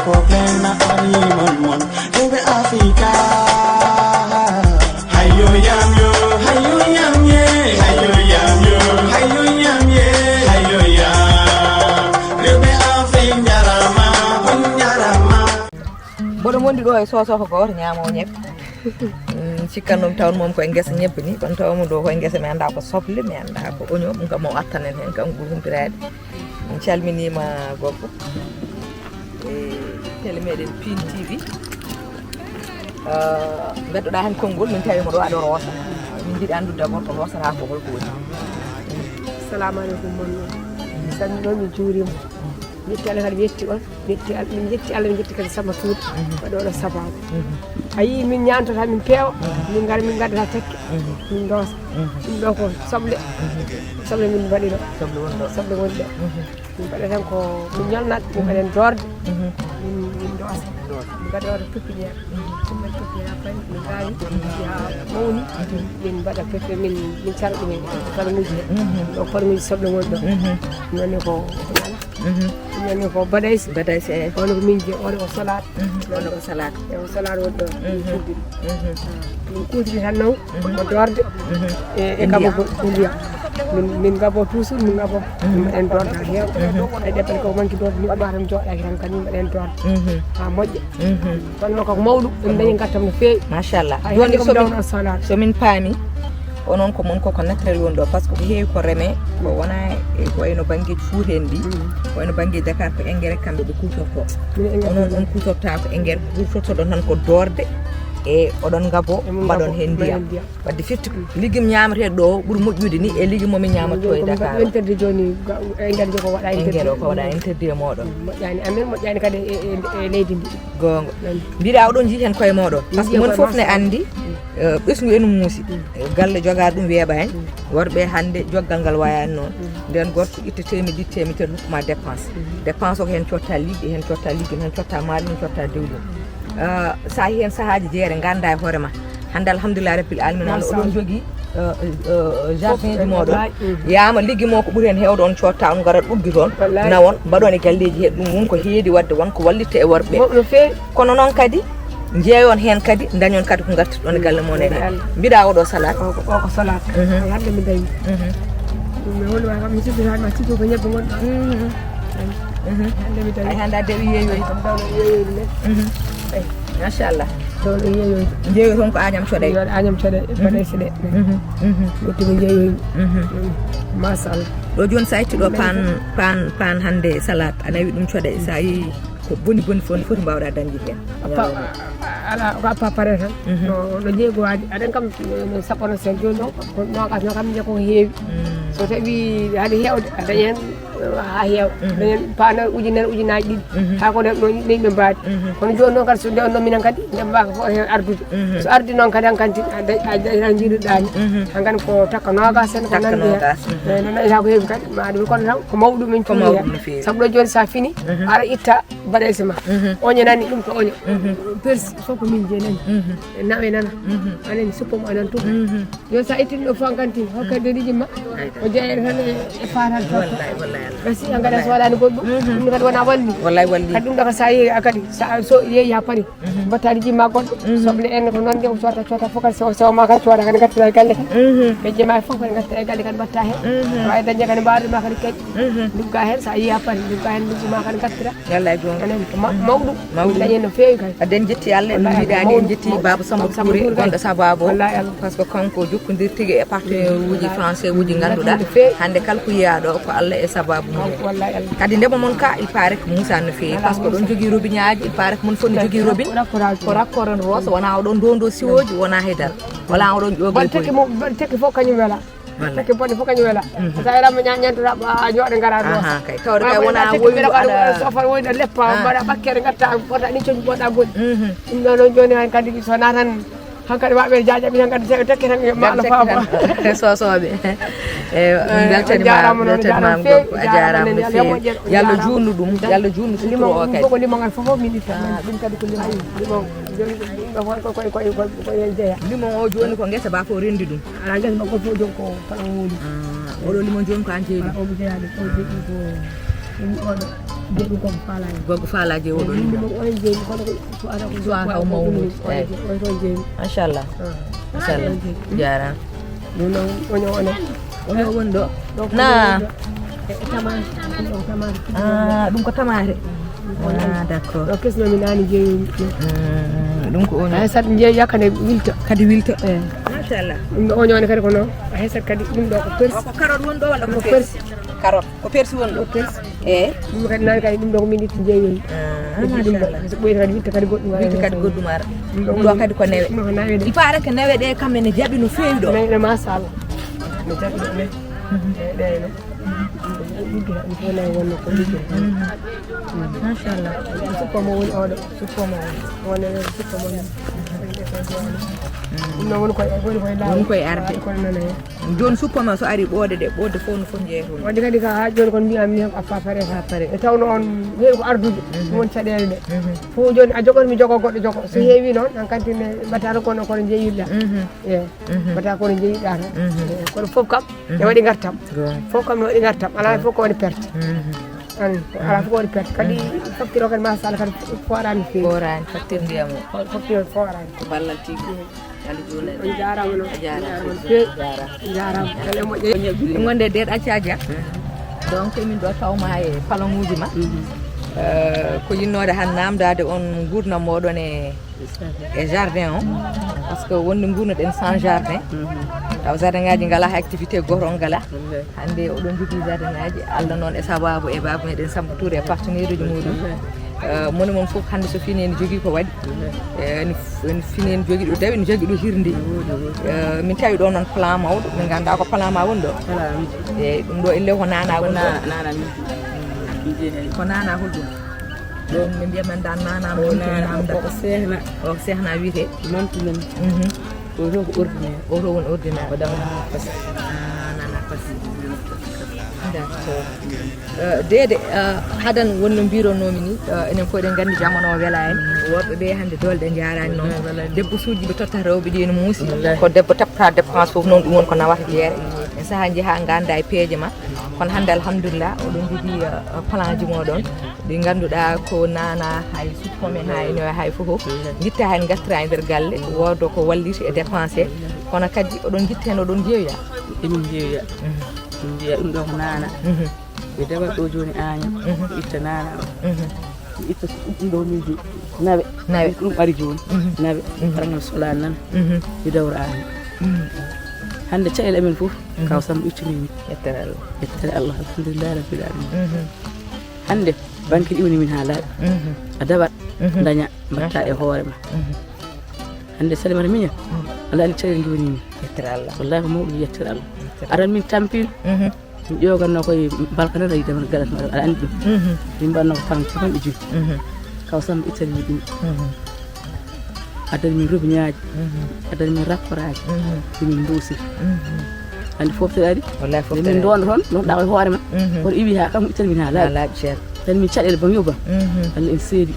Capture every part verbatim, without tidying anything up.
Problema ari mon mon, rewɓe Afrika. Hayo yam yo, hayo yam ye, hayo yam yo, hayo yam ye, hayo yam. Rewɓe Afrika jarama, on jarama. Mboɗo wondi ɗo e soso ko goto ñaamo ñebbe. Mm, cikkan ɗum tawn moom koye ngesa ñebbe ni, kono tawa mum ɗo koye ngesa mi annda ko soble, mi annda ko oignon, ɗum kam o attanen hen kam ɓuri humpitaade. Min calminima gorko. E télé meɗen Pin T V. Ah, mbeddoɗa hen konngol, min tawi mo ɗo aɗo roosa. Min jiɗi anndude d'abord ko roosata ko holko woni. Assalamu aleykum mon. Salmino mi juurima. Yetti Allah kadi mi yetti on. Yetti Allah, min yetti Allah, min yetti kadi sama tuuɗe. Waɗo ɗo sababu. A yii min ñantata min peewa. Min ngara min ngaddata tekke. Min doosa. Ɗum ɗo ko soble. Soble min mbaɗi ɗo. Soble woni ɗo. Soble woni ɗo. Min mbaɗa tan ko min ñolnat, min mbaɗen doorde. Min, min doosa. Min mbaɗa ɗo pépinière. Min mbaɗa pépinière pari, min gaawi. Ya mawni. Min mbaɗa pépinière, min, min cara ɗum e farmuuji he. Ɗo farmuuji soble woni ɗo. Ɗum woni ko, ɗum woni ko badayse. Badayse, eh. Woni ko min je, woni ko salade. Woni ko salade. E ko salade woni ɗo. Min kuutiri. Min kuutiri tan noon. Ko doorde e, e gabogol ndiyam. Min, min gabo toujours, min gabo. Min mbaɗen doorde haa heewa. E ɗeɓɓel ko manki doorde, ni ɓaata mi jooɗaaki tan kadi min mbaɗen doorde. Haa moƴƴa. Kono noon koko mawɗum, en dañi ngattam no feewi. Machallah. Hay hannde ko mi dawno salade. So min paami, onon ko mon koko naturel woni ɗo, par ce que ko heewi ko reme, ko wona e ko wayno banngeeji Fuuta en ɗi, ko wayno banngeeji Dakar ko engrais kamɓe ɓe kuutorto. Onon on kuutorta ko engrais, ko kuutortoɗon tan ko doorde e oɗon ngabo, mbaɗon heen ndiyam. Wadde firti ko legume ñaameteeɗo ɗo ɓuri moƴƴude ni e legume mo min ñaamatto e Dakar. Interdit jooni, engrais ko waɗa interdit. Engrais o ko waɗa interdit e mooɗon. Moƴƴaani amen, moƴƴaani kadi e, e, e leydi ndi. Goonga. Mbiɗa oɗon njii heen koye mooɗon. Par ce que mon fof ne anndi, eh, ɓesngu ene muusi. Eh, galle jogaade ɗum weeɓaani. Worɓe hannde joggal ngal wayaani noon. Nden gorko itta teemedde ɗiɗi, teemedde tati, hokkuma dépense. Dépense o ko heen cotta liƴƴi, heen cotta liƴƴi, heen cotta maali, heen cotta dewlin. Ah, so a heen sahaaji jeere ngannda e hoore ma. Hannde alhamdulillah rabbil alamin, Allah oɗon jogii, eh, eh, jardin ji mooɗon. Yaama liggi mo ko ɓuri heen heewde on cotta, on ngara ɗuggi toon. Nawon, mbaɗon e galleeji he ɗum won ko heedi waɗde, won ko wallitta e worɓe. Kono noon kadi, njeeyon heen kadi, dañon kadi ko ngartirɗon e galle mon en he. Mbiɗa oɗo salade. O ko, o ko salade. Hannde mi dañi. Ɗum mi woni waɗa kam, mi sifirani ma sifir ko ñebbe ngonɗo. Hannde mi dañi. Ay, hannde a dewi yeeyoy. Kam dawno yeeyoy ne. Machallah. Dawno yeeyoy. Njeeyoy toon ko Agnam Thioday. Yo Agnam Thioday, baɗay seɗe. Ɓettimi njeeyoy. Machallah. Ɗo jooni so a itti ɗo paan, paan, paan hannde salade, a nawi ɗum Thioday, so a yii ko boni boni foti, foti mbawɗa dañde heen. Ala, ko appa pare tan. No, no jeego waɗi. Aɗen kam, no sappo no sen jooni ɗo, ko nogas no kam nje ko heewi. So tawi haɗi heewde, a dañi heen, eh, haa heewa. Dañi heen paana ujunere, ujunaji ɗiɗi. Haa ko ɗen ɗo yimɓe mbaadi. Kono jooni noon kadi so nde on noon minen kadi, nde mbaka fof heen ardude. So ardi noon kadi han kanti, a dañ-, a dañata jiiduɗaani. Han kadi ko takka nogas en, ko nandi heen. Eh, no dañata ko heewi kadi, ma ɗum kono tan ko mawɗum min cuuɗi heen. Sabu ɗo jooni sa fini, ara itta baɗayse ma. Oño nani, ɗum ko oño. Persi fof ko min je nani. Nawe nana. Anen suppo mo anan tuma. Yo sa ittini ɗo fof kanti, hokka de rijima. O jeeya tan e, e fatal. Wallahi, wallahi Allah. Merci, an kadi a soodani goɗɗum. Ɗum kadi wona walli. Wallahi walli. Kadi ɗum ɗo ko sa yeeyi a kadi, sa so yeeyi ha paari. Mbatta rijima goɗɗo. Soble en ko noon de, o soota, soota fof kadi so, so ma kadi soota kadi gattira e galle kadi. Pejje ma fof kadi gattira e galle kadi mbatta hen. Wawi dañde kadi mbaɗo ma kadi kadi. Ndugga hen sa yeeyi ha paari, ndugga hen nduggu ma kadi gattira. Wallahi goonga. Anen ko ma-, mawɗum. Mawɗum. Dañen no feewi kay. Adden jetti Allah, en mbiɗani en jetti Baba Samba Touré, gonɗo sababu o. Wallahi Allah. Par ce que kanko jokkodir tigi e partenaire uji français uji ngannduɗaa. Hannde kala ko yiyaa ɗo ko Allah e sababu mum. Wallahi Allah. Kadi ndema mon ka, il paraît que muusaani no feewi. Par ce que ɗon jogii robinet aji, il paraît que mon fof ne jogii robinet. Ko raccord on roosa, wona oɗon dondo siwooji, wona haydara. Wala oɗon ƴoogay. Bon, tekki mo, bon, tekki fof kañum wela. Wallahi. Sakke bonde fof kañum wela. Sa yaram ñañanta a jooɗa ngara ɗo. Aha, kay. Tawde kay wona woyɗo aɗa sofal woyɗo leppa, mbaɗa ɓakkere ngatta, ɓota ni coñi ɓoɗa boni. Ɗum ɗo noon jooni han kadi so natan han kadi waɓe jajaɓi tan kadi seɓe tekke tan maɗa faabo. Sosoɓe. E, on beltanima, beltanima gorko, a jarama no feewi. Yallah juutnu ɗum, yallah juutnu suturo o kadi. Limon ko limon fof min itta. Ɗum kadi ko limon. Limon. Jooni ɗum ɗo ko, ko, ko, ko, ko jeeya. Limon o jooni ko ngesa ba fof rendi ɗum. Ala ngesa makko fof joom ko kala o woni. Ah, oɗo limon joom ko an jeeyi ɗum? Omo jeeyaade, o jeeyi ko, ko oɗo. Jeeɗi ko faalaani. Gogo faalaji e oɗo yimɓe. Oɗo jeeɗi kono ko so ara ko so haw mawnude. Oɗo jeeɗi. Machallah. Machallah. Jaaraama. Ɗum noon oño onon. Oño woni ɗo. Na. Tamaate. Ɗum ɗo tamaate. Ah, ɗum ko tamaate. Ah, d'accord. Ɗo kesno mi naani jeeyi. Ɗum ko oño. Ay sat jeeyi yakka nde wilta. Kadi wilta. Eh. Machallah. Ɗum ɗo oño ne kadi ko noon. Ay sat kadi ɗum ɗo ko persi. Ko carotte woni ɗo walla ko persi? Carotte. Ko persi woni ɗo? Ko persi. Eh. Ɗum kadi nani kadi ɗum ɗo ko min itti jeeyoyi. Ah, ɓoyta kadi witta kadi goɗɗum ara. Witta kadi goɗɗum ara. Ɗum ɗo kadi ko newe. Ɗum ɗo ko nawe de. Il paraît que newe ɗe kam ene jaɓi no feewi ɗo. Newe ɗe machallah. No jaɓi ɗo ne. Ɗe ɗe no. Ɗum ɗo ɗiggira ɗum fof nawe wonno ko ɗiggira. Machallah. Sukko mo woni oɗo. Sukko mo woni. Wonno sukko mo woni. Ɗum ɗo woni koye woni koye laawol. Woni koye arde. Kono nana hen. Jooni suppoma so ari ɓoode ɗe, ɓoode fof no foti jeeya toon. Wadde kadi ka haa jooni kon mbiyami ni a fapare. Fapare. E tawno on heewi ko ardude. Ɗum woni caɗeele ɗe. Fof jooni a jogot mi jogo goɗɗo jogo. So heewi noon, an kanti ne mbatta tan kono kono jeeyiɗa. Eyi. Mbatta kono jeeyiɗa tan. Eyi. Kono fof kam ne waɗi ngartam. Fof kam ne waɗi ngartam. Alaa fof ko woni perte. An, alaa fof ko woni perte. Kadi facture o kadi machallah kadi fooraani feewi. Fooraani, facture ndiyam o. Facture fooraani. Ko ballal tigi. Kadi juulde. On jaaraama noon. A jaaraama. On jaaraama. Jaaraama. Jaaraama. Kala moƴƴa. Ɗum wonde nder accaji. Donc min ɗo tawma e palaŋuuji ma. Eh, ko yinnoode han naamdaade on nguurndam mooɗon e, e jardin o. Parce que wonde nguurnoɗen sans jardin. Taw jardin ngaji ngala activité goto on ngala. Hannde oɗon jogii jardin ngaji, Allah noon e sababu e baaba meɗen Samba Touré e partenaire uji muɗum. Eh, moni mon fof hannde so fini ene jogii ko waɗi. Eh, ene f-, ene fini ene jogii ɗo dawi, ene jogii ɗo hirndi. Eh, min tawi ɗo noon plan mawɗo, min ngannda ko plan ma woni ɗo. Eyi, ɗum ɗo elle ko nana woni ɗo. Ko nana hol ɗum? Ɗo min mbiya men dan nana mo woni ko nana, namda. Ko sehna. O sehna wiyete. Mantu men. Mhm. Oto ko ordinaire. Oto woni ordinaire. O dawna ha fasi. Ah, nana fasi. D'accord. Eh, deede, eh, hadan wonno mbironnomi ni, eh, enen fof eɗen nganndi jamano o wela en. Worɓe ɓe hannde doole ɗe njaarani noon. Debbo suuji ɓe totta rewɓe ɗi ene muusi. Ko debbo tappata dépense fof noon ɗum woni ko nawata jeere. E sahaa njeha ngannda e peeje ma. Kono hannde alhamdulillah oɗon jogii, eh, plan ji moɗon. Ɗi ngannduɗaa ko nana hay suppome hay ene hay fof. Njitta hay ngartira e nder galle. Woodo ko walliti e dépensé. Kono kadi oɗon njitta heen oɗon jeeya. Emin jeeya. Min jeeya ɗum ɗo ko nana. Ɓe dawa ɗo jooni aña. Itta nana o. Itta ɗum ɗo min jeeyi. Nawe. Nawe. Ɗum ari jooni. Nawe. Karangal sola nan. Ɓe dawra aña. Hannde caɗeele amen fof. Kaw Samba ittini min. Yettere Allah. Yettere Allah. Alhamdulillah rabbil alamin. Hannde banque ɗi woni min ha laaɓi. A dawat daña mbatta e hoore ma. Hannde salimata miña. Wallaahi ni caɗeele ngi woni min. Yettere Allah. Wallaahi ko mawɗum yettere Allah. Aran min tampin. Min ƴoganno koye balka tan ayi demal galas ma aɗa andi ɗum. Min mbanno ko tan capanɗe joyi. Kaw Samba ittani min ɗum. Addani min robiñaaji. Addani min rapporaaji. Min mbuusir. Hannde foftere ari. Wallaahi foftere min ndonda toon ɗon ɗa koye hoore ma. Kono iwi ha kam ittani min ha laaɓi. Laaɓi ceer. Tan min caɗeele bam yo bam. Allah en seedi.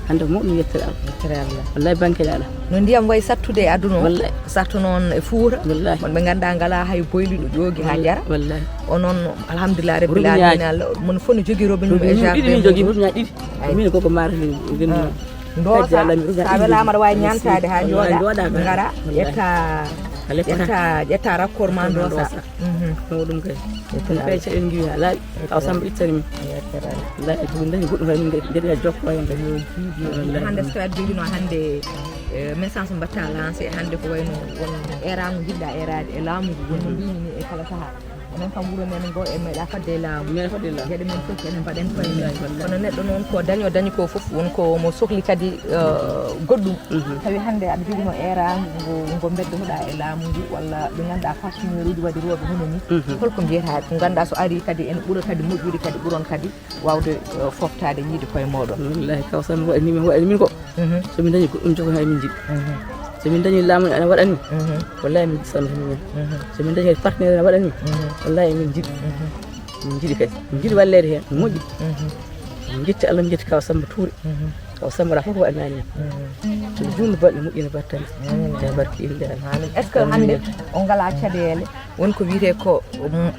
Hannde ko mawɗum yettere Allah. Yettere Allah. Wallaahi banque ala. No ndiyam wayi sattude e aduna o. Wallaahi. Sattu noon e fuuta. Wallaahi. Wonɓe ngannduɗaa ngala hay boyliɗo ƴoogi ha jara. Wallaahi. O noon alhamdulillah rabbil alamin. Allah mon fof no jogii robinet mum e jardin ɗiɗi min jogii. Robinet ɗiɗi. Min koko mara ni. Ndoosa. Sa welaama aɗa waawi ñaantaade ha jooɗa. Ngara ƴetta ƴetta ƴetta rapport ma ndoosa. Ɗum ɗum kay. Ɗum kay caɗen ngiwi ha laaɓi. Kaw Samba ittani min. Wallaahi ɗum dañi goɗɗum kay min mbeɗa jokko hen kay. Hannde so tawi aɗa joginoo hannde, eh, message mbatta lancé hannde ko wayno on eraango jiɗɗa eraade e laamu ngu wonno mbimi ni e kala saha. Enen kam wuro men ngo e meeɗa fadde e laamu. Meeɗa fadde e laamu. Geɗe men fof enen mbaɗen koye men. Wallaahi, wallaahi. Kono neɗɗo noon ko daño dañi ko fof won ko mo sohli kadi, eh, goɗɗum. Tawi hannde aɗa jogino eraango ngo, ngo mbeddotoɗa e laamu ngu walla ɓe ngannduɗaa partenaire uji waɗi rewɓe hono ni. Holko mbiyata ko ngannduɗaa so ari kadi ene ɓura kadi moƴƴude kadi ɓuron kadi wawde, eh, foftade yiide koye mooɗon. Wallaahi kaw Samba waɗani min, waɗani min ko. So min dañi goɗɗum jogo hay min jiɗi. So min dañi laamu ene waɗani min. Wallaahi min salmata min. So min dañi partenaire ene waɗani min. Wallaahi min jiɗi. Min jiɗi kadi. Min jiɗi walleede heen. Moƴƴi. Min jetti Allah, min jetti kaw Samba Touré. O samra fof waɗanaani. Juulde baɗɗo moƴƴina battane. Ya barki inde Allah. Est-ce que hannde on ngalaa caɗeele? Won ko wiyetee ko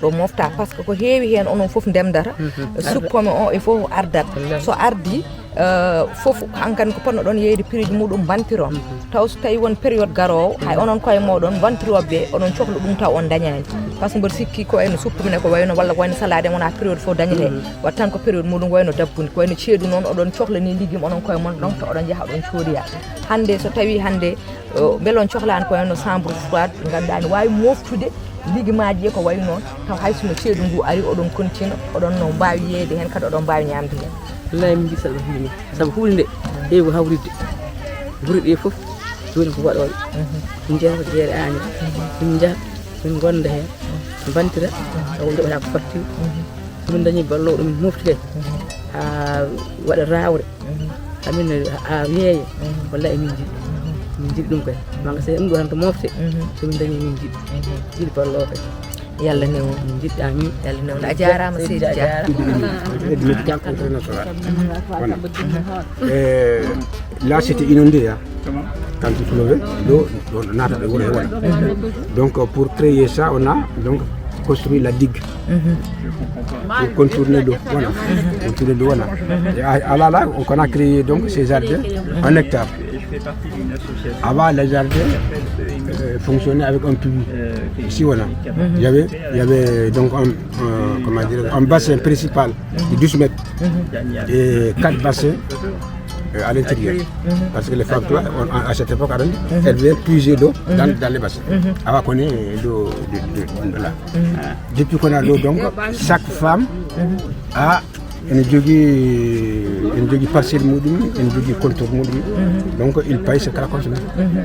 ɗo mofta, parce que ko heewi heen onon fof ndemdata. Suppome o il faut ardat. So ardi, eh, fof hankadi ko potno ɗon yeeyde prix ji muɗum mbantiro. Taw so tawi won période garoowo, hay onon koye mooɗon mbantirooɓe ɓe, oɗon cohla ɗum taw on ndañaani. Parce que mboɗo sikki ko wayno suppome ne ko wayno walla ko wayno salade en wona période fof dañetee. Waɗi tan ko période muɗum wayno dabbude, ko wayno ceeɗu noon oɗon cohlani ligim onon koye mon, donc to oɗon njaha oɗon coodoya. Hannde so tawi hannde, eh, mbele on cohlaani ko wayno chambre froide, ngannduɗaa ne waawi moftude ligimaaji e ko wayi noon, taw hay so no ceeɗu ngu ari oɗon kontina, oɗon no mbaawi yeeyde heen kadi oɗon mbaawi ñaamde heen. Wallaahi min njiɗi saɗa ko huuli min, sabu huuli nde heewi ko hawritde gure ɗe fof, jooni ko waɗooɓe. Min njeeya ko jeere aani, min njaha, min ngonda heen, mbantira, taw njoɓata ko fatti. Min dañi ballo ɗum mofti kay. Haa waɗa raawre. Amin, haa weeya. Wallaahi min njiɗi. Min njiɗi ɗum kay. Manga se ɗum ɗo tan to mofte. So min dañi min njiɗi. Njiɗi ballo kay. Yalla newno. Min njiɗi amin. Yalla newno. A jaaraama, Seydi Dia. Médical international. Voilà. Euh, là, c'était inondé, hein. Quand il pleuvait, l'eau, on a voilà. Donc, euh, pour créer ça, on a donc construit la digue. Pour contourner l'eau. Voilà. Contourner l'eau, voilà. Et à, à là, là, on a créé donc ces jardins en hectare. Avant, les jardins euh, fonctionnaient avec un puits. Ici, voilà. Il y avait, il y avait donc un, un, comment dire, un bassin principal de douze mètres et quatre bassins euh, à l'intérieur. Parce que les femmes, tu vois, on- à cette époque, elles venaient puiser l'eau dans, dans les bassins. Avant qu'on ait l'eau de, de- de là. Depuis qu'on a l'eau, donc, chaque femme a une jogi une jogi parcelle muɗum, une jogi contour muɗum. Donc il paye ce kala consommé.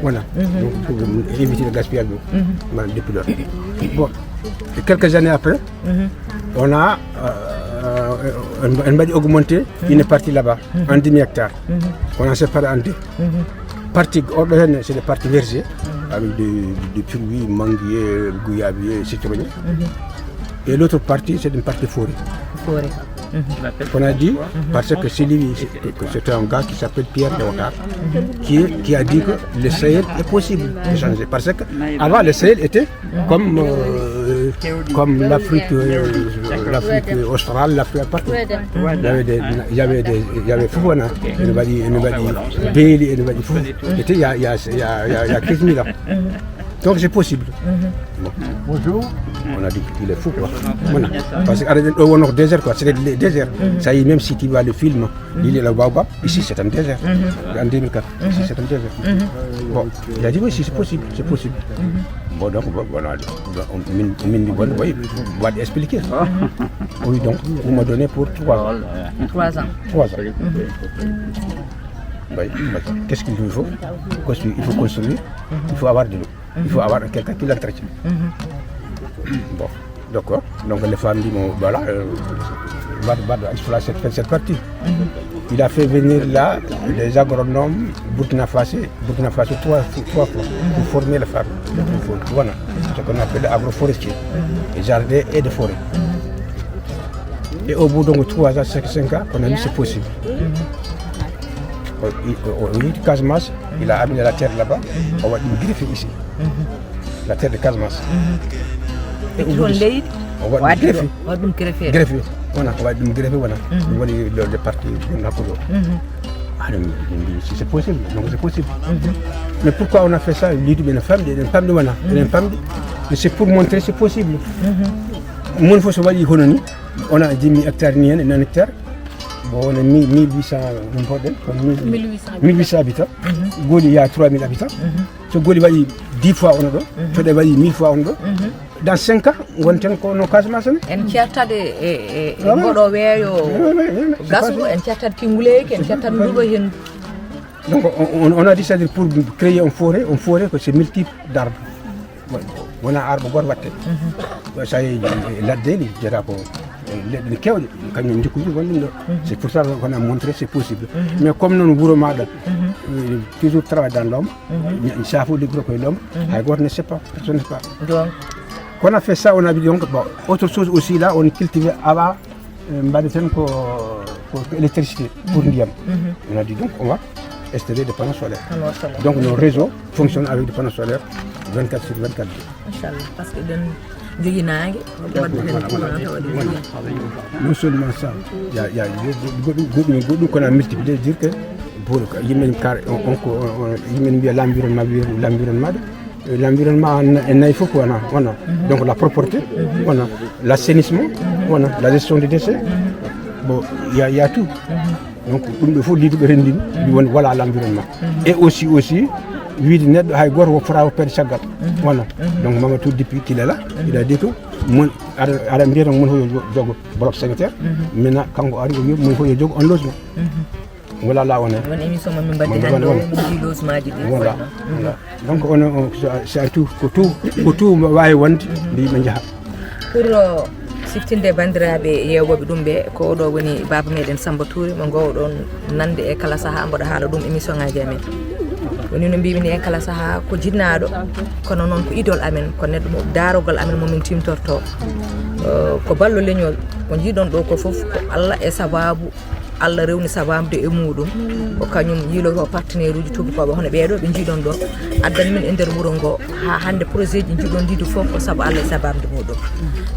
Voilà. Donc pour éviter le gaspillage. Voilà, depuis lors. Bon, et quelques années après, on a euh, on, on m'a dit augmenter une partie là-bas, un demi-hectare. On a séparé en deux. Partie, oɗo hen, c'est des parties vergers, avec des, des fruits, manguiers, goyaviers, citroniers. Et l'autre partie, c'est une partie forêt. Forêt. On a dit, parce que c'est lui, c'est que- que c'est un gars qui s'appelle Pierre Deotar, qui, est- qui a dit que le Sahel est possible de changer. Parce que avant, le Sahel était comme, euh, comme l'Afrique, euh, l'Afrique australe, l'Afrique partout. Il y avait des, il y avait des, il y avait Fofana, il y avait, il y avait Bailey, il y avait Fou. C'était il y a, il y a, il y a, il y a, il y a quinze mille ans. Donc c'est possible. Bon. Bonjour. On a dit qu'il est fou, quoi. Voilà. Parce que on a dit, on a désert, quoi. C'est le désert. Ça y est, même si tu vois le film, l'île de Baobab, ici c'est un désert. En deux mille quatre, ici c'est un désert. Bon, il a dit oui, si, c'est possible, c'est possible. Bon, donc, bon, voilà. On- min min mbi bon, oui, waɗ expliqué. Oui, donc vous me donnez pour trois ans. Trois ans. Trois ans. Oui, mais qu'est-ce qu'il faut construire? Il faut construire. Il faut avoir de l'eau. Il faut avoir quelqu'un qui l'entretient. Bon, d'accord. Donc les femmes disent, bon, voilà, euh, va, va, va, il faut cette, cette partie. Il a fait venir là des agronomes Burkina Faso, Burkina Faso trois, trois fois pour former les femmes. Pour- voilà, ce qu'on appelle agroforestier, jardin et de forêt. Et au bout de trois ans, cinq, cinq ans, on a dit c'est possible. Au, au, au, au Casamance, il a amené la terre là-bas, on va greffer ici. La terre de Casamance. Ɓe ɗon leydi On va greffer. Waɗi ɗum greffé. Greffer. Voilà, on va greffer, voilà. On va le, le parti, on a pour Ah, non, mais si c'est possible, donc c'est possible. Mais pourquoi on a fait ça? L'idée de femme, de femme de mana, de femme de, mais c'est pour montrer c'est possible. Mon faut se voir, il on a dix mille hectares, ni un hectare. Bon, on a mille, mille huit cents, n'importe quoi, mille, mille huit cents habitants. Goli, il y a trois mille habitants. So Goli waɗi dix fois on ɗo, Fedde waɗi mille fois on ɗo. Dans cinq ans, gonten ko no Casamance ne. En certat e e e goɗo weeyo gasngo, en certat kinguleyki, en certat nduɗo hendu. Donc on, on, on a dit, c'est-à-dire pour créer un forêt, un forêt que c'est multiple d'arbres. Wona arbre goto watte. Ça y est, ladde ni jeeta ko leɗɗe ne kewɗe kañum jikkuji won ɗum ɗo. C'est pour ça qu'on a montré c'est possible. Mais comme noon wuro maɗa toujours travail dans l'ombre, safo liggoro koye l'ombre, hay goto ne sait pas, personne ne sait pas. Donc Qu'on a fait ça, on a vu donc bon, autre chose aussi là, on cultive avant, euh, mbaɗaten ko pour électricité, pour ndiyam. On a dit donc on va installer des panneaux solaires. Donc nos réseaux fonctionnent avec des panneaux solaires vingt-quatre sur vingt-quatre. Inchallah, parce que ɗen jogii naange, waɗde heen courant tawa ɗum jogii. Non seulement ça, il y a, il y a goɗɗum, goɗɗum, goɗɗum qu'on a multiplié, dire que pour yimɓe kar on ko yimɓe mbiya l'environnement, l'environnement, l'environnement en nayi fof wona wona. Donc la propreté wona, l'assainissement wona, la gestion des déchets. Bon, il y a, il y a tout. Donc ɗum ɗo fof liduɓe renndini, mbi woni voilà l'environnement. Et aussi aussi wiide neɗɗo hay gooto wo fota woppeede caggal. Wona. Donc Mamadou depuis qu'il est là, il a dit que mon aɗa aɗa mbiyata mon fof yo jogo bloc sanitaire. Maintenant kanko ari o wi mon fof yo jogo un logement. Voilà la wona. Won émission mo min mbaɗde hannde o, min njii logemaaji ɗi. Voilà. Donc on c'est tout, ko tout ko tout waawi wonde mbi ɓe njaha. Pour siftinde banndiraaɓe yeewooɓe ɗum ɓe, ko oɗo woni baaba meɗen Samba Touré mo ngoowɗon nande e kala sahaa mboɗo haala ɗum émission ngaji amen. Woni no mbimi ni e kala sahaa ko jinnaaɗo, kono noon ko idole amen, ko neɗɗo mo daarogol amen mo min timtorto. Ko ballo leñol ko jiiɗon ɗo ko fof ko Allah e sababu Allah rewni sabamde e muɗum. Ko kañum yiiloto partenaire uji tuubakooɓe hono ɓeeɗo ɓe njiiɗon ɗo, addan min e nder wuro ngo haa hannde projet ji njiɗon ɗiɗo fof ko sabu Allah e sabamde muɗum.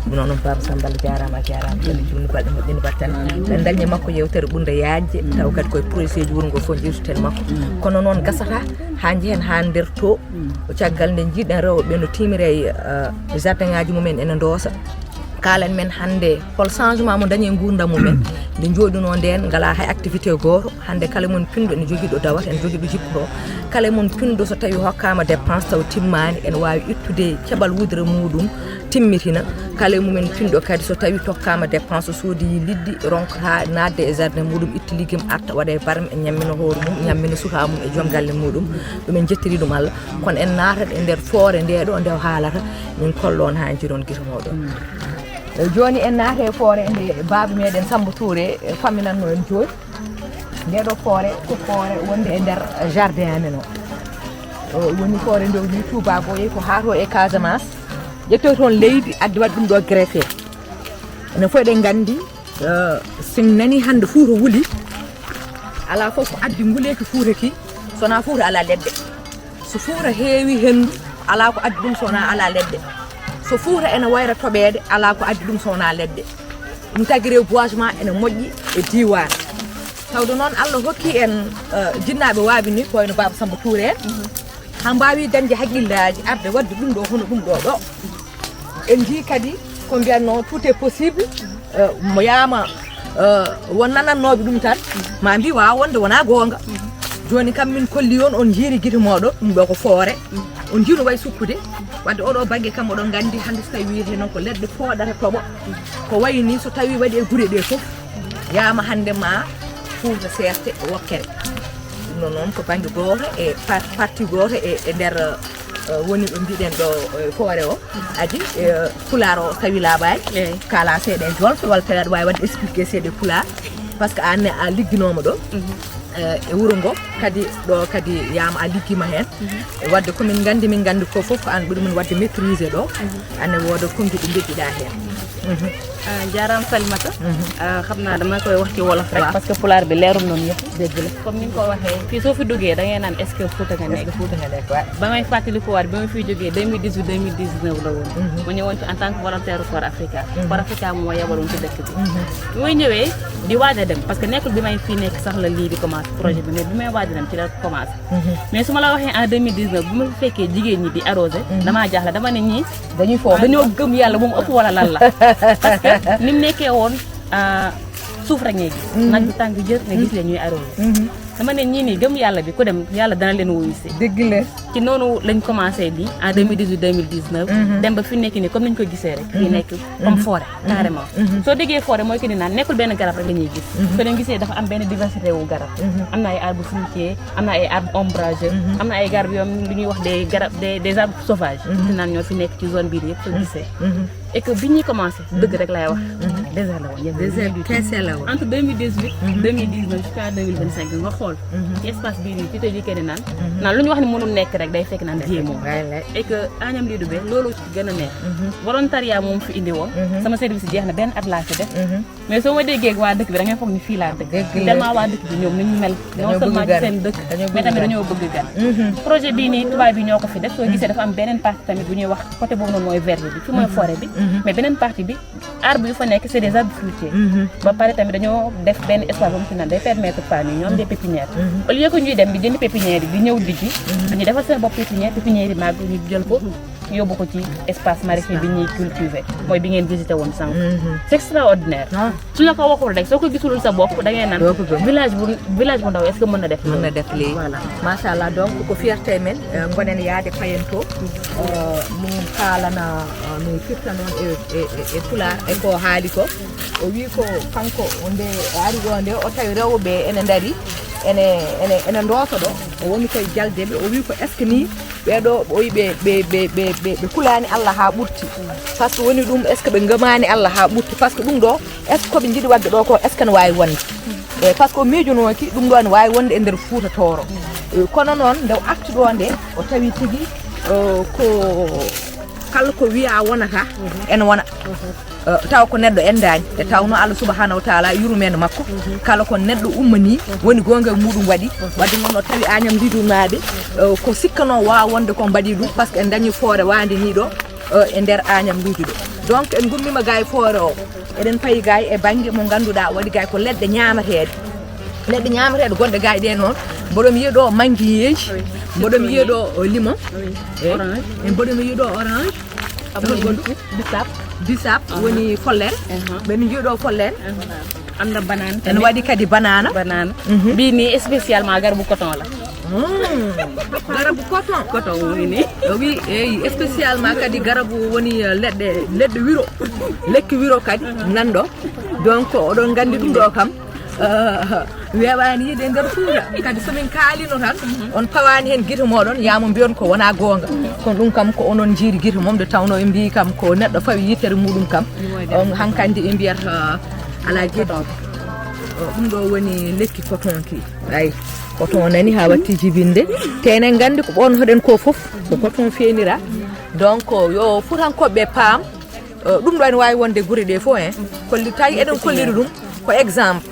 Ɗum noon on Baba Samba Allah jaaraama a jaaraama, Allah juulni balɗe moƴƴini battane. Min dañi e makko yewtere ɓurnde yaajde taw kadi koye projet ji wuro ngo fof njeewtiten makko. Kono noon gasata haa njehen haa nder to o caggal nde njiiɗen rewɓe ɓe no tiimira e jardin ngaji mumen ene ndoosa. Kaalen men hannde hol changement mo dañi e nguurndam mumen. Nde njooɗinoo ndeen ngalaa hay activité gooto. Hannde kala e mon pinɗo ene jogii ɗo dawata, ene jogii ɗo jippotoo. Kala e mon pinɗo so tawii hokkaama dépense taw timmaani ene waawi ittude keɓal wudere muɗum timmitina. Kala e mumen pinɗo kadi so tawii tokkaama dépense o soodi liɗɗi ronkataa naatde e jardin muɗum itti liggim arta waɗa e barme ñammina hoore mum ñammina sukaa mum e joom galle muɗum. Ɗum en njettiri ɗum Allah. Kono en naatat e nder foore nde ɗo nde o haalata min kolloon haa njiron gite mooɗon. Jooni en naata e foore nde baaba meɗen Samba Touré famminanno en jooni. Nde ɗo foore ko foore wonde e nder jardin amen o. Woni foore nde o wi tuubako yehi ko haa to e Casamance ƴettoy toon leydi addi waɗi ɗum ɗo greffé. Enen fof eɗen nganndi so en nani hannde Fuuta wuli alaa fof ko addi nguleeki Fuuta ki so wonaa Fuuta alaa leɗɗe. So Fuuta heewi henndu alaa ko addi ɗum so wonaa alaa leɗɗe. So Fuuta ene wayra toɓeede alaa ko addi ɗum so wonaa leɗɗe. Ɗum tagi reboisement ene moƴƴi e diiwaan. Tawde noon Allah hokki en jinnaaɓe waaɓi ni ko wayno Baaba Samba Touré en. Haa mbaawi dañde hakkillaaji arde waɗde ɗum ɗo hono ɗum ɗo ɗo. En njii kadi ko mbiyatnoo tout est possible. Mo yaama won nanannooɓe ɗum tan ma mbi waawa wonde wonaa goonga. Jooni kam min kolli on on njiiri gite mooɗon ɗum ɗo ko foore. On njiino way sukkude wadde oɗo bangge kam oɗon nganndi hannde so tawi wiyetee noon ko leɗɗe pooɗata toɓo. Ko wayi ni so tawi waɗi e gure ɗe fof yaama hannde ma Fuuta seerte e wokkere. Ɗum ɗo noon ko bannge gooto e parti gooto e nder woni ɗo mbiɗen ɗo foore o. Adi pulaar o tawi laaɓaani. Kala seeɗa e jolfe walla tawi aɗa waawi waɗde expliqué seeɗa e pulaar. Parce que aan ne a ligginooma ɗo e wuro ngo kadi ɗo kadi yaama a liggima heen. Wadde ko min nganndi min nganndi ko fof ko aan ɓuri min wadde maîtrisé ɗo. Ane wooda konduɗi njeddiɗa heen. Jaaraama Salimata. Xam naa dama koy wax ci wolof rek parce que pulaar bi leerul noonu yëpp. Dëgg la. Comme ni nga ko waxee fii soo fi duggee da ngay naan est-ce que Fouta nga nekk. Ba may fàttaliku waat bi ma fiy jógee deux mille dix-huit deux mille dix-neuf la woon. Ma ñëwoon fi en tant que volontaire Corps Africa. Corps Africa moo yebaloon ci dëkk bi. Bi may ñëwee di waaj a dem parce que nekkul bi may fii nekk sax la lii di commencé projet bi mais bi may waaj a dem ci la commencé. Mais su ma la waxee en deux mille dix-neuf bu ma fi fekkee jigéen ñi di arrosé. Damaa jaaxle dama ne ñii. Dañuy foo dañoo gëm yàlla moom ëpp wala lan la. Parce que ni mu nekkee woon suuf rek ngay gis. Naaj bi tàng jër nga gis leen ñuy arrosé. Dama ne ñii nii gëm yàlla bi ku dem yàlla dana leen wuyu si. Dëgg la. Ci noonu lañ commencé di en deux mille dix-huit deux mille dix-neuf. Dem ba fi nekk nii comme ni ñu ko gisee rek. Fii nekk comme forêt carrément. Soo déggee forêt mooy que ni naan nekkul benn garab rek la ñuy gis. Soo leen gisee dafa am benn diversité wu garab. Am na ay arbre fruitier am na ay arbre ombragé. Am na ay garab yoo xam ne lu ñuy wax des garab des des arbres sauvages. Fi naan ñoo fi nekk ci zone bii yëpp soo gisee. Et que bi ñuy commencé dëgg rek lay wax. Désert la woon. Désert kese la woon. Entre deux mille dix-huit deux mille dix-neuf jusqu'à deux mille vingt-cinq nga xool. Ci espace bii nii ci tëj yi kenn naan naan lu ñu wax ne mënul nekk rek day fekk naan jéemoo. Et que Agnam Lidoubé loolu ci gën a neex. Volontariat moom fi indi woon. Sama service jeex na, benn at laa fi def. Mais soo ma déggee waa dëkk bi da ngay foog ni fii laa dëkk. Tellement waa dëkk bi ñoom ni ñu mel, non seulement ci seen dëkk, mais tamit dañoo bëgg gan. Projet bii nii tubaab bi ñoo ko fi def, soo gisee dafa am beneen partie tamit bu ñuy wax, côté boobu noonu mooy verger bi, fi mooy forêt bi. Mais beneen partie bi, arbre yu fa nekk c'est des arbres fruitiers. Ba pare tamit dañoo def benn espace boobu ci naan day permettre femmes yi ñu am des pépinières. Au lieu que ñuy dem di jënd pépinière yi di ñëw dijji, dañuy defal seen bopp pépinière, pépinière yi màgg ñu jël ko yóbbu ko ci espace maraîcher bi ñuy cultiver, mooy bi ngeen visité woon sànq. C'est extraordinaire. Su la ko waxul rek, soo ko gisulul sa bopp da ngay naan village bu village bu ndaw, est-ce que mën na def? Mën na def lii. Voilà. Machallah, donc ko fierté men, ngonen yaade Payen to. Min kaalana, min firta noon e e e Pulaar e ko haali ko. O wii ko kanko nde o ari ɗo nde o tawi rewɓe ene ndari, ene ene ene ndooso ɗo. O woni koye jalde ɓe, o wii ko est ce que ni ɓeɗo ɓoyi ɓe ɓe ɓe ɓe ɓe ɓe kulaani Allah haa ɓurti? Parce que woni ɗum, est ce que ɓe ngamaani Allah haa ɓurti? Parce que ɗum ɗo, est ce que koɓe njiɗi wadde ɗo ko, est ce que ne waawi wonde? E parce que o miijunooki ɗum ɗo ne waawi wonde e nder Fuuta Tooro. Kono noon nde o arti ɗo nde, o tawi tigi ko kala ko wiya wonata ene wona. Taw ko neɗɗo endaani, e tawno Allah subhanahu wa taala yurmeende makko, kala ko neɗɗo ummani woni goonga e muɗum waɗi. Wadde noon o tawi Agnam Lidoubé naaɓe, ko sikkano waawa wonde ko mbaɗi ɗum, parce que en dañi foore waande ni ɗo e nder Agnam Lidoubé ɗo. Donc en gummima ga e foore o, eɗen payi ga e bannge mo ngannduɗaa waɗi ga ko leɗɗe ñaamateeɗe. Leɗɗe ñaamateeɗe goɗɗe ga e ɗe noon, mboɗo mi yiya ɗo mangiyeeji, mboɗo mi yiya ɗo limon, e mboɗo mi yiya ɗo orange. Bisap. Bisap woni follere. Ɓen njiɗo follere. Am na banana. Ene waɗi kadi banana. Banana. Mbi ni spécialement garabu coton la. Garabu coton. Coton woni ni. O wi eyi spécialement kadi garabu woni leɗɗe leɗɗe wiro. Lekki wiro kadi nanɗo. Donc oɗon gandi ɗum ɗo kam. Weeɓaani yiide e nder Fuuta. Kadi so min kaalino tan, on pawaani heen gite mooɗon, yaamo mbiyon ko wonaa goonga. Kono ɗum kam ko onon njiiri gite mum, nde tawnoo ɓe mbiyi kam ko neɗɗo fawi yitere muɗum kam. On hankandi ɓe mbiyata alaa gite. Ɗum ɗo woni lekki coton ki. Ay, coton nani haa watti jibinde. Te enen nganndi ko ɓoon hoɗen ko fof, ko coton feenira. Donc yo Fuutankooɓe paam, ɗum ɗo ene waawi wonde gure ɗe fof en. Kolli tawi eɗen kolliri ɗum ko exemple.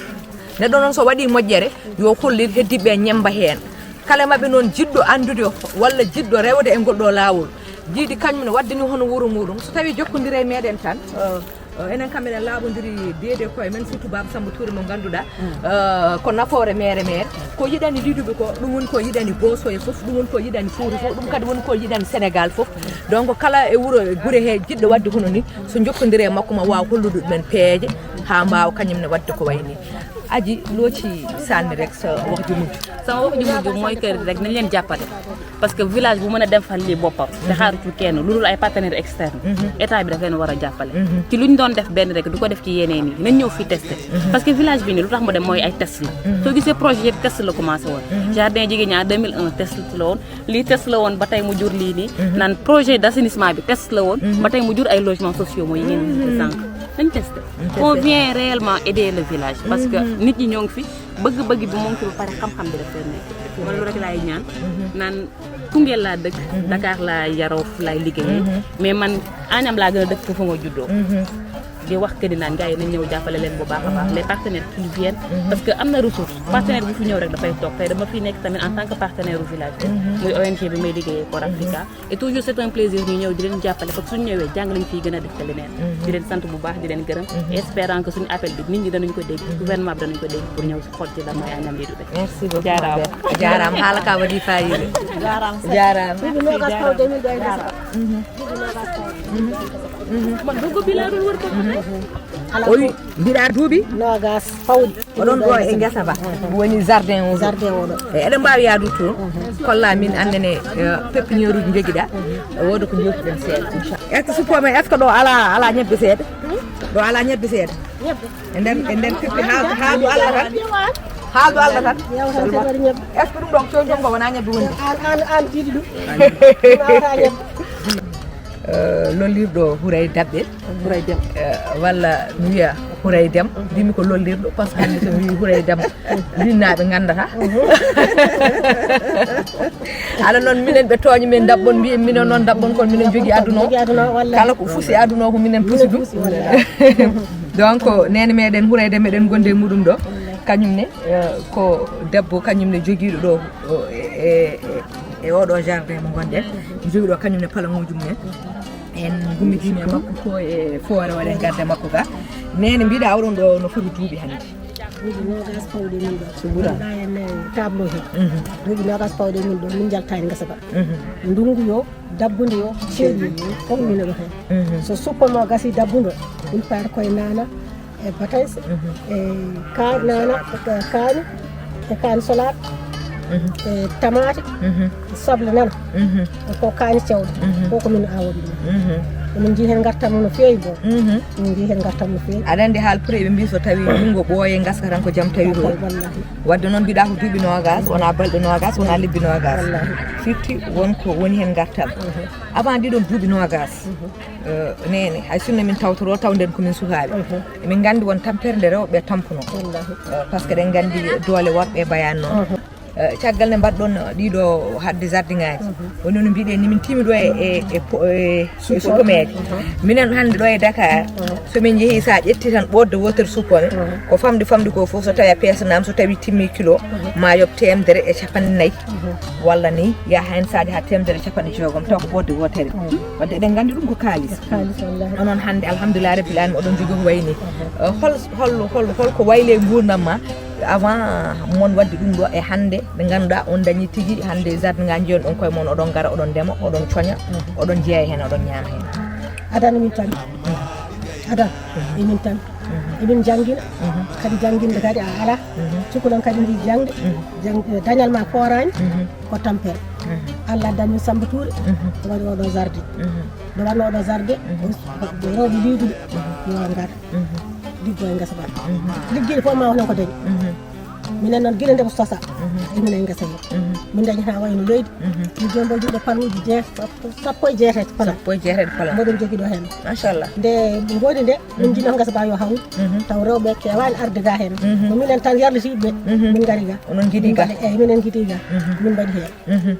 Neɗɗo noon so waɗi moƴƴere yo hollir heddiɓe ñemba heen. Kala maɓɓe noon jiɗɗo anndude walla jiɗɗo rewde e ngol ɗo laawol, jiidi kañum ne waddani hono wuro muɗum. So tawi jokkondire e meɗen tan, enen kam eɗen laaɓondiri deede koye men, surtout Baba Samba Touré mo ngannduɗaa ko nafoore mere mere. Ko yiɗani Lidoubé ko, ɗum woni ko yiɗani Booso e fof, ɗum woni ko yiɗani Fuuta fof, ɗum kadi woni ko yiɗani Sénégal fof. Donc kala e wuro e gure he jiɗɗo waɗde hono ni, so jokkondire e makko ma waaw hollude ɗumen peeje haa mbaawa kañum ne waɗde ko wayi ni. Aji looci sanni rek sa wax ju mujj. Sama wax ju mujj mooy kër rek nañ leen jàppale, parce que village bu mën a dem fal lii boppam te xaaratul kenn lu dul ay partenaire externe, état bi daf leen war a jàppale. Ci luñ doon def benn rek du ko def ci yeneen yi, nañ ñëw fii testé. Parce que village bi nii lu tax mu dem mooy ay test la. Soo gisee projet yëpp test la commencé woon. Jardin Jigéen ñi en deux mille un test la woon. Lii test la woon ba tey mu jur lii nii. Naan projet d'assainissement bi test la woon ba tey mu jur ay logements sociaux mooy yi ngeen gis sànq. Nañ testé. On vient réellement aider le village, parce que nit ñi ñoo ngi fi, bëgg-bëgg bi moo ngi fi ba pare, xam-xam bi daf fee nekk. Man lu rek laay ñaan. Naan Koungheul laa dëkk, Dakar laa yaroo, fu laay liggéeyee, mais man Agnam laa gën a dëkk, foofu nga juddoo. Di wax que ni naan gars yi nañ ñëw jàppale leen bu baax a baax, les partenaires qui viennent, parce que am na ressource. Partenaire bu fi ñëw rek dafay toog. Tey dama fi nekk tamit en tant que partenaire u village bi, muy O N G bi may liggéeyee, Cor Africa. Et toujours c'est un plaisir ñu ñëw di leen jàppale, parce que suñu ñëwee jàng lañ fiy gën a def te leneen. Di leen sant bu baax, di leen gërëm, espérant que suñu appel bi nit ñi danañ ko dégg, gouvernement bi danañ ko dégg pour ñëw xool ci la mooy Agnam Lidoubé. Merci beaucoup. Jaaraama. Jaaraama, haala ka waɗi fayida. Jaaraama. Jaaraama. Man ɗo ko bilaaɗo woni wor ko. O wi mbiɗa duuɓi nogas pawɗi. Oɗon ɗo e ngesa ba woni jardin o. Jardin o ɗo. E eɗen mbaawi yaadude toon, kolla min annene pépinière uji jogiɗa. Wooda ko jootuɗen seeɗa, inchallah. Est ce que suppome, est ce que ɗo ala ala ñebbe seeɗa? Ɗo ala ñebbe seeɗa? Ñebbe. E nder e nder peppi haadu haadu Allah tan. Haadu Allah tan. Est ce que ɗum ɗo coñcon ko wona ñebbe woni? An an an jiiɗi ɗum. Lollirɗo huray daɓɓe. Huray daɓɓe. Walla mi wiya Huray Dem, mbimi ko lollirɗo, par ce que hannde so mi wii Huray Dem, linnaaɓe nganndata. Ala noon, minen ɓe tooñi min, daɓɓon, mbiyen minen noon daɓɓon, kono minen jogii aduna o. Jogii aduna o, wallahi. Kala ko fusi aduna o ko minen pusi ɗum. Pusi, wallahi. Donc, neene meɗen Huray Dem, meɗen gondi e muɗum ɗo. Kañum ne, eh, ko debbo, kañum ne jogiiɗo ɗo, o, e, e, e oɗo jardin mo ngonɗen. Jogiiɗo kañum ne palaŋuuji mumen. En gummidiima e makko ko e foore o, eɗen ngarda e makko ga. Neene, mbiɗa oɗon ɗo no foti duuɓi hannde? Duuɓi noogas pawɗi min ɗo. So ɓura. Mbaɗa en, eh, tableau he. Mhm. Duuɓi noogas pawɗi min ɗo, min njaltaani ngesa ba. Mhm. Ndungu yo, dabbude yo, ceeɗu yo, fof min ɗo heen. Mhm. So suppo mo gasi dabbudo, ɗum paata koye naana, e batayse, mhm, e ka-, naana, e kaani, e kaani solaat, mhm, e tamaate, mhm, e soble nana. Mhm. E ko kaani cewɗe. Mhm. Fof ko min awowi ɗum. Mhm. Emin njii heen ngartam no feewi bo. Mhm. Min njii heen ngartam no feewi. Aɗa anndi haal pour ɓe mbii so tawi junngo ɓooye ngaska tan ko jam tawi ko. Wallahi. Wadde noon mbiɗa ko duuɓi noogas, wona balɗe noogas, wona lebbi noogas. Wallahi. Firti won ko woni heen ngartam. Mhm. Avant ɗiɗon duuɓi noogas, mhm, eh, neene, hay sinno min tawtoro tawden ko min sukaaɓe. Mhm. Emin nganndi won tampere nde rewɓe tampuno. Wallahi. Eh, par ce que eɗen nganndi doole worɓe e bayaan noon. Mhm. Eh, caggal nde mbaɗɗon ɗiɗo haɗde jardin ŋaaji. Mhm. Woni no mbiɗen ni min timi ɗo e, e, e po-, e, e suppomeeje. Mhm. Minen hannde ɗo e Dakar, mhm, so min njehii, so a ƴetti tan ɓoodde wootere suppome, mhm, ko famɗi famɗi ko fof, so tawi a peesanaama, so tawi timmi kilo, mhm, ma yoɓ teemedere e capanɗe nayi. Mhm. Walla ni yaha heen saadi haa teemedere e capanɗe jeegom, taw ko ɓoodde wootere. Mhm. Wadde eɗen nganndi ɗum ko kaalis. Kaalis, wallahi. Onon hannde, alhamdulillah rabbil alamin, oɗon jogii ko wayi ni. Mhm. Eh, hol, hol, hol, hol ko wayli e nguurndam ma avant mon wadde ɗum ɗo e hannde, nde ngannduɗaa on dañi tigi hannde jardin ŋaaji, njiyon ɗon koye mon, oɗon ngara, oɗon ndema, oɗon coña, mhm, oɗon jeeya heen, oɗon ñaama heen? Adana min tan. Mhm. Adana, mhm, e min tan. Mhm. Emin njanngina, mhm, kadi jannginde kadi a alaa. Mhm. Cukalel kadi ndi jaŋde, mhm, jang-, eh, dañal ma fooraani, mhm, ko tampere. Mhm. Allah addani min Samba Touré, mhm, o waɗi oɗo jardin. Mhm. Nde waɗno oɗo jardin, mhm, rewɓe liiduɓe, mhm, yo ngar. Mhm. Liggo e ngesa ba. Mhm. Liggiiɗo fof ma won ko dañi. Mhm. Minen noon gila nde ko sosa. Mhm. Emin e ngesa he. Mhm. Min dañi haa wayno leydi. Mhm. Min jombo juuɗe panuuji jeet-, sappo e jeetati pala. Sappo e jeetati pala. Mboɗon jogi ɗo heen. Machallah. Nde mboɗi nde, min, mhm, njino ngesa ba yo hawru. Mhm. Taw rewɓe keewaani arde ga heen. Mhm. Ko minen tan yarlitiiɓe. Mhm. Min ngari ga. Onon njiɗi ga? Min mbaɗi, eeyi, minen njiɗi ga. Mhm. Min mbaɗi heen. Mhm.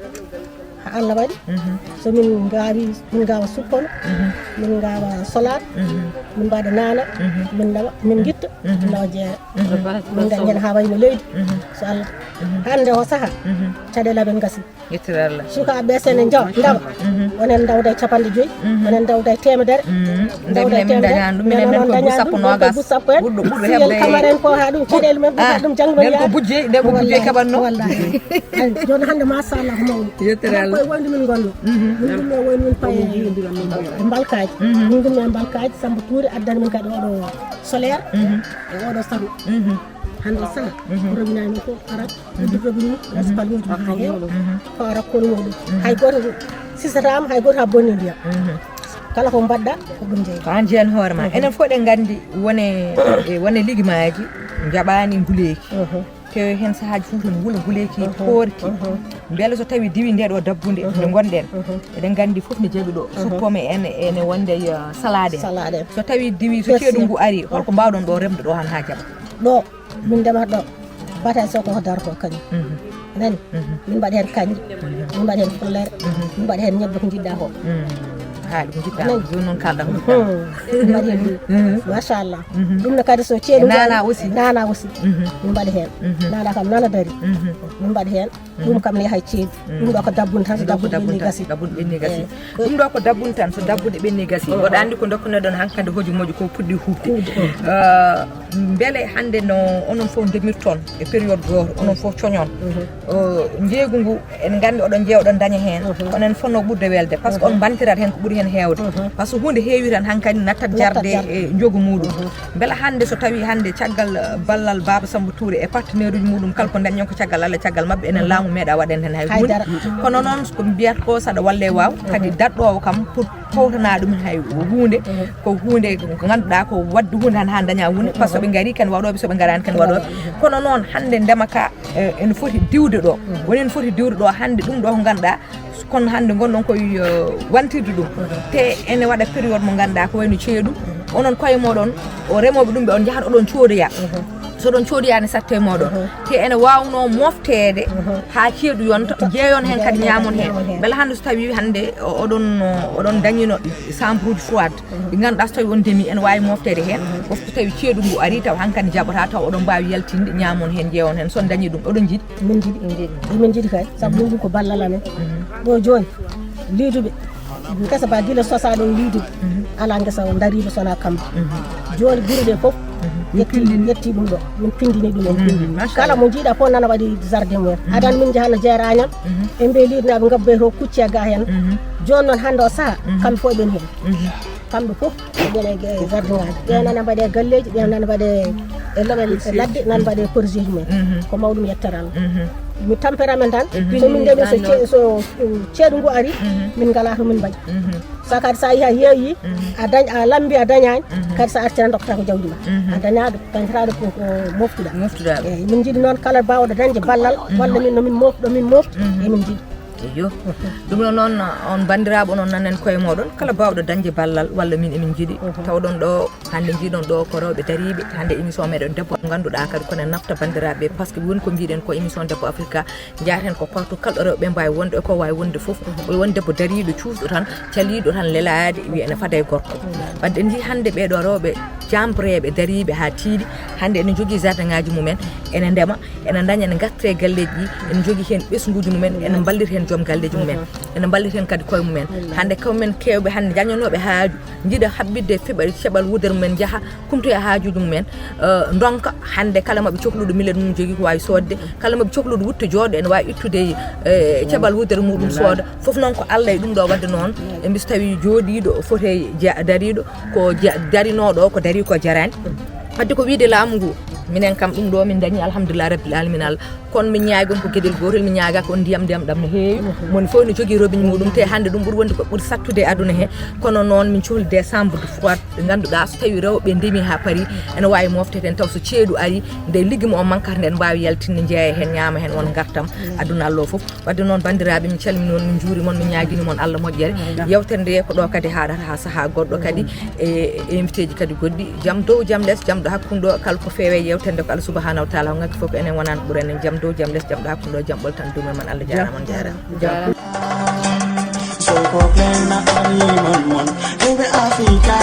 Haa Allah waɗi. Mhm. So min ngaawi, min ngaawa suppome, mhm, min ngaawa solaat, mhm, min mbaɗa naana, mhm, min nawa, min ngitta, mhm, min nawa jeere. Mhm. Min dañi heen haa wayno leydi. Mhm. So Allah. Mhm. Hannde o saha, mhm, caɗeele amen ngasi. Yettere Allah. Sukaaɓe ɓe, so ne njaw-, ndawa. Mhm. Onen ndawda e capanɗe joyi, mhm, onen ndawda e teemedere. Mhm. Ndawda e teemedere. Minen noon dañaani ɗum, minen men ko buus sappo, noogas. Buus sappo en. Ɓurɗo, ɓurɗo heɓde. Kamaren ko haa ɗum, caɗeele men ko haa ɗum, janngo men yaha. Nden ko bujje, nden ko bujje kaɓatno. Wallahi. Ay, jooni hannde, machallah, ko mawni. Yettere Allah. Koye wayde min ngonno. Mhm. Min ɗum e wayde min paye e mbalkaaji. Mhm. Min ɗum e mbalkaaji, Samba Touré addani min kadi oɗo solaire, mhm, e oɗo sahu. Mhm. Hannde o saha, mhm, robinet men fof arat. Uddu robinet mum, mhm, respal mum haa heewa. Mhm. Ko ara konu mum. Mhm. Hay gooto sisataama, hay gooto haa bonni ndiyam. Mhm. Kala ko mbaɗɗa, ko ɗum jeyi. Ko aan jeyan hoore ma. Mhm. Enen fof ɗen nganndi wone, e, wone ligimaaji njaɓaani nguleeki. Mhm. Te heen sahaaji fof toon ngula nguleeki, mhm, poorki. Mhm. Mbele so tawi diwi nde ɗo dabbunde, mhm, nde ngonɗen. Mhm. Eɗen nganndi fof ne jaɓi ɗo. Mhm. Suppome en, ene wonde, eh, salade en. Salade en. So tawi diwi, so ceeɗu ngu ari, holko mbaawɗon ɗo remde ɗo han haa jaɓa? Ɗo. Min ndemata ɗo, batayse o koko darto kañum. Mhm. Nani? Mhm. Min mbaɗi heen kañƴe, mhm, min mbaɗi heen follere, mhm, min mbaɗi heen ñebbe ko njiɗɗa ko. Mhm. Haali ko njiɗɗa ko. Nani? Jooni noon kalɗa ko njiɗɗa. Hmm. Min mbaɗi heen ɗum. Mhm. Machallah. Mhm. Ɗum ne kadi so ceeɗu. E naana aussi. Naana aussi. Mhm. Min mbaɗi heen. Mhm. Naana kam nana dari. Mhm. Min mbaɗi heen. Ɗum kam ne yaha e ceeɗu. Mm. Ɗum ɗo ko dabbunde tan, so dabbunde ɓenni gasi. Dabbunde ɓenni gasi. Eh. Ɗum ɗo ko dabbunde tan, so dabbunde ɓenni gasi. Mm. Mboɗo anndi ko dokkunoɗon hankadi hojo moƴƴo ko puɗɗi huɓde. Huɓde, mm. Eh, mbele hannde no onon fof ndemirton e période gooto, onon fof coñon. Mhm. Eh, njeeygu ngu, en nganndi oɗon njeeya, oɗon ndaña heen. Mhm. Kono en fotno ɓurde welde, par ce que on mbantirat heen ko ɓuri heen heewde. Mhm. Par ce que huunde heewi tan hankadi nattat jarde e njogu muɗum. Mhm. Mbela hannde so tawi hannde caggal, eh, ballal Baaba Samba Touré e partenaire uji muɗum kala ko dañen ko caggal Allah, caggal maɓɓe, enen laamu meeɗa waɗen heen hay huunde. Kono noon ko mbiyata ko saɗa walle waaw, kadi daɗɗoowo kam pour tawtana ɗum hay huunde, ko huunde ko ngannduɗaa ko waɗde huunde tan haa daña huunde, par ce que ɓe ngari ken waɗooɓe, so ɓe ngaraani ken waɗooɓe. Kono noon hannde ndema ka, eh, ene foti diwde ɗo. Woni ene foti diwde ɗo hannde ɗum ɗo ko ngannduɗaa kono hannde ngonɗon koye, eh, wantirde ɗum. Te ene waɗa période mo ngannduɗaa ko wayno ceeɗu, Onon koye moɗon, o remooɓe ɗum ɓe, on njahat oɗon coodoya. So ɗon coodoyaani satte e moɗon. Te ene waawnoo mofteede haa ceeɗu yonta, jeeyon heen kadi ñaamon heen. Mbela hannde so tawii hannde o-, oɗon, oɗon dañino chambre uji froide, ɗi ngannduɗaa so tawii on ndemi ene waawi mofteede heen. Fof so tawii ceeɗu ngu arii taw hankadi jaɓataa taw oɗon mbaawi yaltinde ñaamon heen, jeeyon heen so on dañii ɗum oɗon njiɗi. Min njiɗi. Min njiɗi. Min njiɗi kay, sabu ɗum ko ballal amen. Ɗo jooni, liiduɓe, ngesa ba gila sosaa ɗo liiduɓe. Alaa ngesa dariiɗo sonaa kamɓe. Jooni gure ɗe fof, yetti, yetti ɗum ɗo. Min pindini ɗum en. Kala mo njiiɗa fof nana waɗi jardin mum en. Adan min njahana jeerañam. En mbiye liidnaaɓe ngabbe to kucce ga heen. Jooni noon hannde o saha, kamɓe fof ɓen heen. Kamɓe fof ɓen e jardin ngaji. Ɓen nana mbaɗe galleji, ɓen nana mbaɗe e leɓel e ladde, nana mbaɗe projet ji mumen. Ko mawɗum yettere Allah. Mi tampere amen tan, so min ndemi so ce-, so, um, ceeɗu ngu ari, min ngala to min mbaɗi. Sa kadi sa yeehi a yeeyi, a dañ-, a lambi a dañaani, kadi sa arti tan dokkata ko jawdi ma. A dañaɗo, dañataɗo ko, ko moftuɗa. Moftuɗa. Eyyi, min njiɗi noon kala bawɗo dañde ballal, walla min no min mof-, ɗo min mofti, emin njiɗi. Eyyo. Ɗum ɗo noon, on banndiraaɓe, onon nanen koye mooɗon, kala baawɗo dañde ballal walla min emin njiɗi. Tawɗon ɗo, hannde njiiɗon ɗo ko rewɓe dariiɓe, hannde émission meɗen debbo, ngannduɗaa kadi ko ene nafta banndiraaɓe, par ce que woni ko mbiɗen ko émission Debbo Africa, njahat heen ko partout, kala ɗo rewɓe mbaawi wonde, ko waawi wonde fof, o won debbo dariiɗo, cuusɗo tan, caliiɗo tan lelaade, wiya ene fada e gorko. Wadde en njii hannde ɓee ɗo rewɓe jaamreeɓe, dariiɓe haa tiiɗi, hannde ene njogii jardin ngaji mumen, ene ndema, ene ndaña, ene ngartira e galleeji ɗi, ene njogii heen ɓesnguuji mumen, ene mballira heen joom galleeji mumen, ene mballira heen kadi koye mumen. Hannde kamɓe men keewɓe hannde njañanooɓe haaju, njiɗa haɓɓitde feɓal, ceɓal wudere mumen, njaha kumtoya haajuuji mumen, eh, ndonka hannde kala maɓɓe cohluɗo millet mum jogii ko waawi soodde, kala maɓɓe cohluɗo wutto jooɗo ene waawi ittude, eh, ceɓal wudere muɗum sooda. Fof noon ko Allah e ɗum ɗo wadde noon, e mbi so tawii jooɗiiɗo foti e ja-, dariiɗo, ko ja-, darinooɗo o ko darii ko jaraani. Wadde ko wiide laamu ngu, minen kam ɗum ɗo min dañi alhamdulillah rabbil alamin Allah. Kono min ñaagi on ko geɗel gootel, min ñaagaaki on ndiyam, ndiyam ɗam no heewi. Moni fof no jogii robinet muɗum, te hannde ɗum ɓuri wonde ko ɓuri sattude e aduna he. Kono noon min cohli des chambres de froide ɗe ngannduɗaa so tawii rewɓe ndemi haa paari, ene waawi mofteede heen taw so ceeɗu ari, nde liggi mo o mankata nde ene waawi yaltinde, njeeya heen, ñaama heen, won ngartam aduna Allah o fof. Wadde noon, banndiraaɓe, min calmini on, min njuurima on, min ñaagini mon Allah moƴƴere. Yewtere nde ko ɗo kadi haaɗata haa sahaa goɗɗo kadi, e, e invité ji kadi goɗɗi. Jam dow, jam les, jam ɗo hakkunde ɗo, kala ko feewe yewtere nde ko Allah subhanahu wa taala o ngakki fof ko enen wonani ɓura enen. Jam dow, jam les, jam ɗo hakkunde ɗo, jam ɓoltan dume mon. Allah jaaraama, on jaaraama. Sokoklena animal mon, hebe Africa.